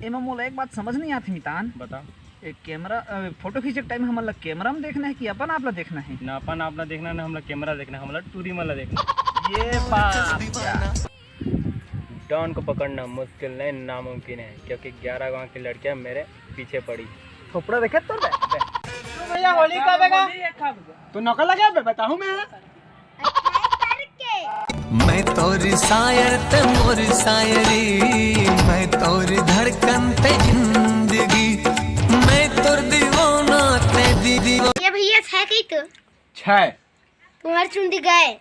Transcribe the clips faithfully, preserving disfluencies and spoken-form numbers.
एमा मोला एक बात समझ नहीं आती मितान। बता। ए, कैमरा, अ, फोटो खींचे के टाइम हमन ला कैमरा में देखना है कि अपन आप ला देखना है? ना अपन आप ला देखना, ना हमला कैमरा देखना, हमला टूरी मन ला देखना। ये बात। डॉन को पकड़ना मुश्किल नहीं, नामुमकिन है, क्योंकि ग्यारह गांव की लड़कियां मेरे पीछे पड़ी। थोपड़ा देखे तो? भैया, होली कब आएगा? तो नौका लगा बे, बताऊं मैं। मैं तोर सायर ते मोर सायरी, मैं तोर धड़कन ते जिंदगी, मैं तोर दीवाना ते दीदी। ये भैया छै कही तो छै। तुम्हार चुंदी गए।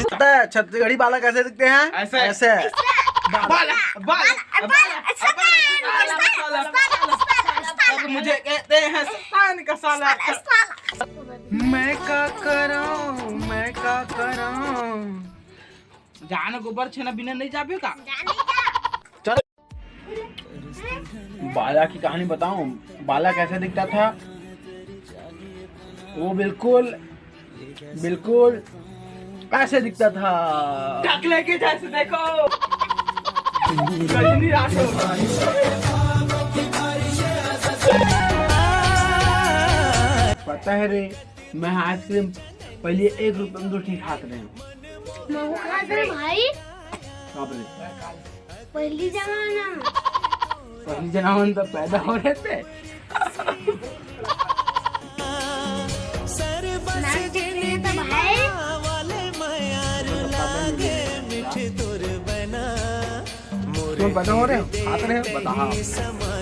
पता है छत्तीसगढ़ी बाला कैसे दिखते हैं? ऐसे। ऐसे। मुझे कहते हैं शैतान का साला। मैं का कराऊं, मैं का कराऊं। जान गोबर छेना बिना नहीं जाबे का? बाला की कहानी बताऊं, बाला कैसे दिखता था? वो बिल्कुल, बिल्कुल ऐसे दिखता था। टकले के जैसे देखो। गजनी रात हो। पता है रे, मैं आइसक्रीम पहले एक रुपए में दो ठी खात रहे हूँ। महू खात रहे भाई। बाप रे। पहली जमाना। पहली जनावन तो पैदा हो रहे थे। नाच के लिए तो भाई। तुम पैदा हो रहे हो, खात रहे हो, बताओ।